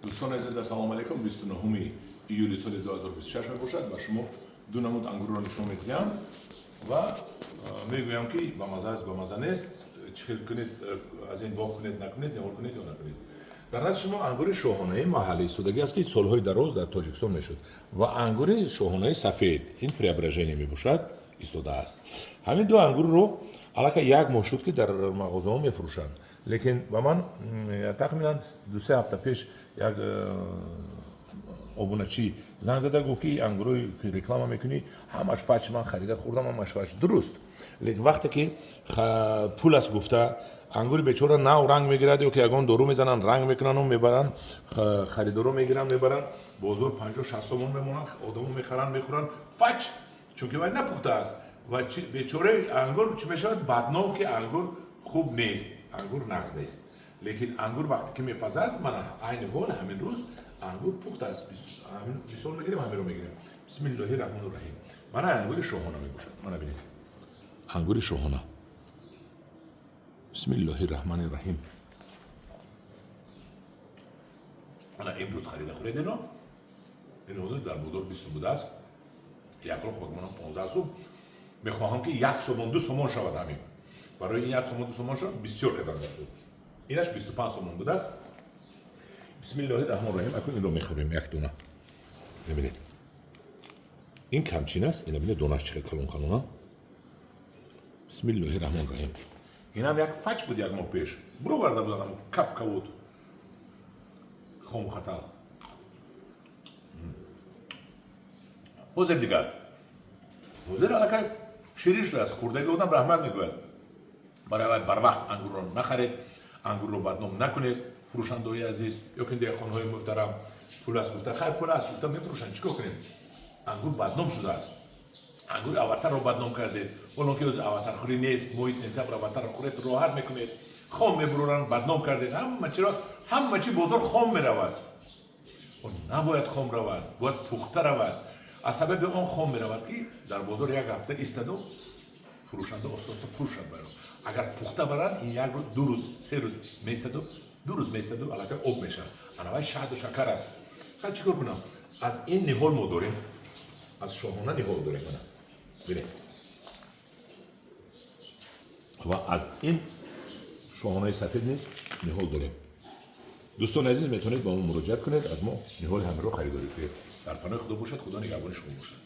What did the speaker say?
Дӯстони азиз, ассалому алайкум. 29 июли соли 2026 мебошад. Ба шумо ду намуд ангурро нишон медиҳам ва мегӯям, ки ба маза аст, ба маза нест, чӣ хел кунед, аз ин боғ кунед, накунед, ниҳол кунед ё накунед. Дар назди шумо ангури шоҳонаи маҳаллӣ истодагӣ аст, ки солҳои дароз дар Тоҷикистон мешуд, ва ангури шоҳонаи сафед, ин Преображение мебошад, истодааст. Ҳамин ду ангурро аллакай як моҳ шуд, ки дар мағозаҳо мефурӯшанд, лекин ба ман тахминан 2-се ҳафта пеш як обуначӣ занг зада гуфт, ки ангурое ки реклама мекунӣ, ҳамаш фач, ман харида хӯрдам, ҳамаш фач. Дуруст, лекин вақте ки пул аст гуфта, ангури бечора нав ранг мегирад ё ки ягон дору мезананд, ранг мекунану мебаранд, харидоро мегиранд, мебаранд бозор, 50-60 сомон мемонанд, одамо мехаранд, мехӯранд, фач, чунки вай напухтааст. Ва бечораи ангур чӣ мешавад? Бадном, ки ангур хуб нест, ангур нағз нест. Лекин ангур вақте ки мепазад, мана айни ҳол, ҳамин рӯз ангур пухтааст. Мисол мегирем, ҳаминро мегирем. Бисмиллоҳи раҳмони раҳим. Мана ангури шоҳона мебошад, мана бинед, ангури шоҳона. Бисмиллоҳи раҳмони раҳим. Мана имрӯз харида хӯред ино. Ин ҳозир дар бозор 20 сум будааст, як рӯз манам 15 сум. Мехоҳам, ки 1 сомон, 2 сомон шавад. Ҳамин барои ин 1 сомон, 2 сомон шавад, бисёр кардам. Инаш 25 сомон будааст. Бисмиллоҳи раҳмони раҳим. Акун инро мехӯрем, як дона. Мебинед, ин камчин аст. Ина бинед, донаш чӣ хел калон калона. Бисмиллоҳи раҳмони раҳим. Инам як фач буд, як моҳ пеш буроварда будам, капка буд, хому хатал. Ҳозир дигар, ҳозир аллакай ширин шудааст. Хӯрдаги одам раҳмат мегӯяд. Барои вай барвақт ангурро нахаред, ангурро бадном накунед, фурӯшандаҳои азиз ё ки деҳқонҳои муҳтарам. Пул аст гуфта, хайр, пул аст гуфта мефурӯшанд, чӣ кор кунем? Ангур бадном шудааст. Ангури Аватарро бадном кардед, ҳоло ки ҳозир аватархӯрӣ нест, моҳи сентябр аватарро хӯред, роҳат мекунед, хом мебуроранд. Бадном кардед ҳама чиро, ҳама чи бозор хом меравад. Набояд хом равад, бояд пухта равад. Аз сабаби он хом меравад, ки дар бозор як ҳафта истаду фурӯшанда оста оста фурӯшад баро. Агар пухта баранд, ин як рӯз, 2 рӯз, 3 рӯз меистаду, 2 рӯз меистаду, аллакай об мешавад. Ана вай шаҳду шакар аст. Хай, чӣ кор кунам? Аз ин ниҳол мо дорем, аз шоҳона ниҳол дорем, мана бинед, ва аз ин шоҳонаи сафед низ ниҳол дорем. Дӯстони азиз, метавонед ба мо муроҷиат кунед, аз мо ниҳоли ҳаминро харидорӣ кунед. Дар паноҳи Худо бошад, Худо нигаҳбони шумо бошад.